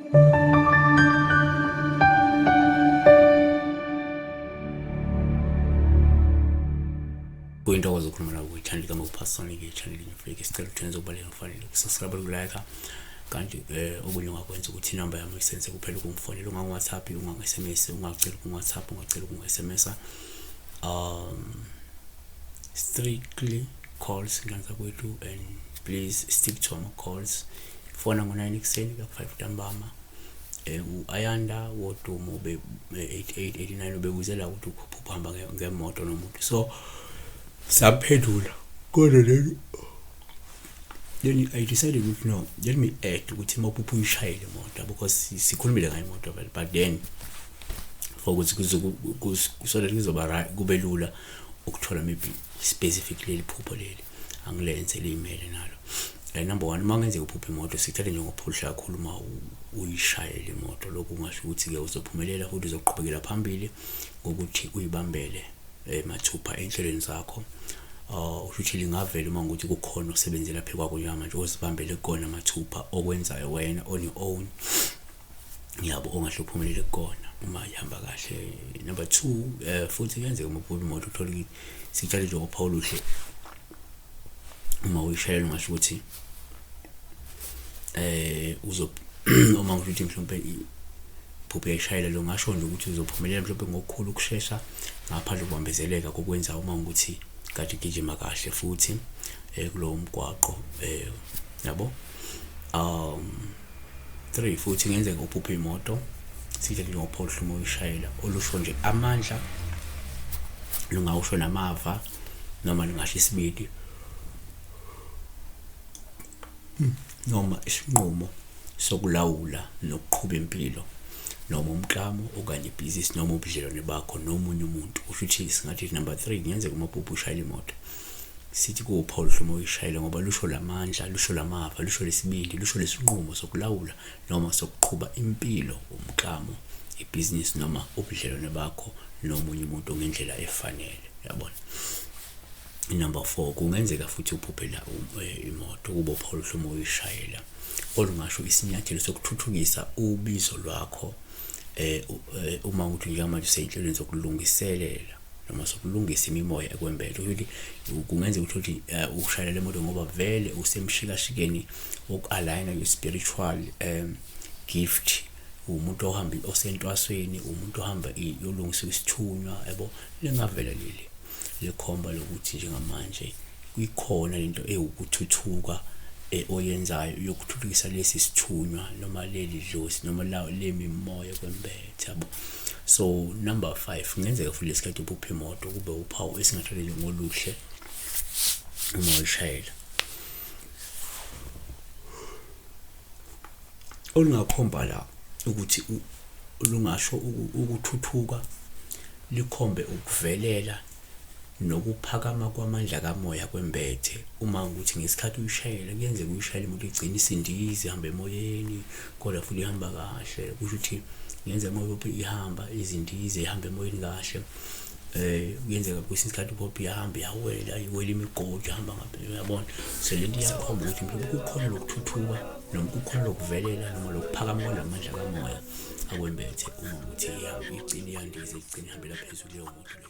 Kuyintokozo ukukhuluma nawe kwi-channel kaMopasonic, i-channel Africa. Sicela ukuthi wenze okubalulekile kufanele ukusubscribe, ukulike, kanti okunye ongakwenza ukuthi inamba yami uyisenze kuphela ukungifonela, ungangi-WhatsApp, ungangi-SMS, ungacela ukungi-WhatsApp, ungacela ukungi-SMS. Strictly calls, ngane zakwethu, and please stick to ama-calls. Fona ngo-9 ekuseni kuya ku-5 ntambama. U-Ayanda wodumo be 88 89 ubekuzela ukuthi uphupha uhamba ngemoto nomuntu, so saphendula, kodwa then I decided ukuthi no, let me add ukuthi uma uphupha uyishayele imoto, because sikhulumile ngayo imoto vele, but then for ukuthi so that kuzoba right, kube lula ukuthola maybe specific leli phupho leli angilenze liyimele nalo. Number one, uma kungenzeka uphuphe imoto, sikuthathe njengophuhla kakhulu uma uyishayele imoto. Lokhu kungasho ukuthi-ke uzophumelela futhi uzoqhubekela phambili ngokuthi uyibambele mathupha ey'nhlelweni zakho. Usho ukuthi lingavela uma ukuthi kukhona osebenzela phezu kwakho njengamanje, ozibambele kukona mathupha okwenzayo wena on your own, yabo, ongahle uphumelele kukona uma ihamba kahle. Number two, futhi kuyenzeka uma uphupha imoto uthole ukuthi sitshale njengophawu oluhle uma uyishayela, ungasho ukuthi uzo uma ngisho ukuthi mhlawumbe iphupho uyayishayela lo, ngasho nje ukuthi uzophumelela mhlawumbe ngokukhulu ukushesha ngaphandle kokubambezeleka kokwenza uma ukuthi kade igijima kahle futhi kulowo mgwaqo, yabo. Three, futhi kungenzeka uphuphe imoto, sithe njengophawu oluhle uma uyishayela, olusho nje amandla, lungawusho namava, noma lungasho isibindi noma isinqumo sokulawula nokuqhuba impilo noma umklamo okanye ibhizinisi noma ubudlelwane bakho nomunye umuntu. Kusho ukuthi singathi number three, kungenzeka uma uphupha ushayela imoto, sithi kuwuphawu oluhle uma uyishayela, ngoba lusho lamandla, lusho lamava, lusho lesibindi, lusho lesinqumo sokulawula noma sokuqhuba impilo, umklamo, ibhizinisi noma ubudlelwane bakho nomunye umuntu ngendlela efanele, yabona. Number four, kungenzeka futhi uphuphela imoto kube uphawu oluhle uma uyishayela, olungasho isinyathelo sokuthuthukisa ubizo lwakho, uma ukuthi njengamanje usey'nhlelweni zokulungiselela noma sokulungisa imimoya ekwembethe. Ukuthi kungenzeka ukuthi ushayela le moto ngoba vele usemshikashikeni woku-align-a your spiritual gift, umuntu ohamba osentwasweni, umuntu ohamba yolungisa isithunywa, yabo. Lingavela leli likhomba lokuthi njengamanje kuyikhona lento ewukuthuthuka oyenzayo yokuthuthukisa lesi sithunywa noma leli dlozi noma le mimoya kwembethe, yabo. So number five, kungenzeka futhi lesikhathi uphupha imoto kube uphawu esingathatha njengoluhle uma uyishayela, olungakhomba la ukuthi lungasho ukuthuthuka, likhombe ukuvelela nokuphakama kwamandla kamoya kwembethe. Uma ukuthi ngesikhathi uyishayela, kuyenzeka uyishayela imoto igcine isindiza, ihamba emoyeni, kodwa futhi ihamba kahle. Kusho ukuthi kungenzeka uma uphupha ihamba izindize, ihamba emoyeni kahle, kuyenzeka kwesinye isikhathi uphuphe iyahamba, iyawela, iwela imigodi, ihamba ngapha, uyabona. So lento iyakhomba ukuthi mhlawumbe kukhona lokuthuthuka noma kukhona lokuvelela noma lokuphakama kwalamandla kamoya akwembethe, uma ukuthi igcine iyandiza, igcine ihambela phezulu leyo moto leyo.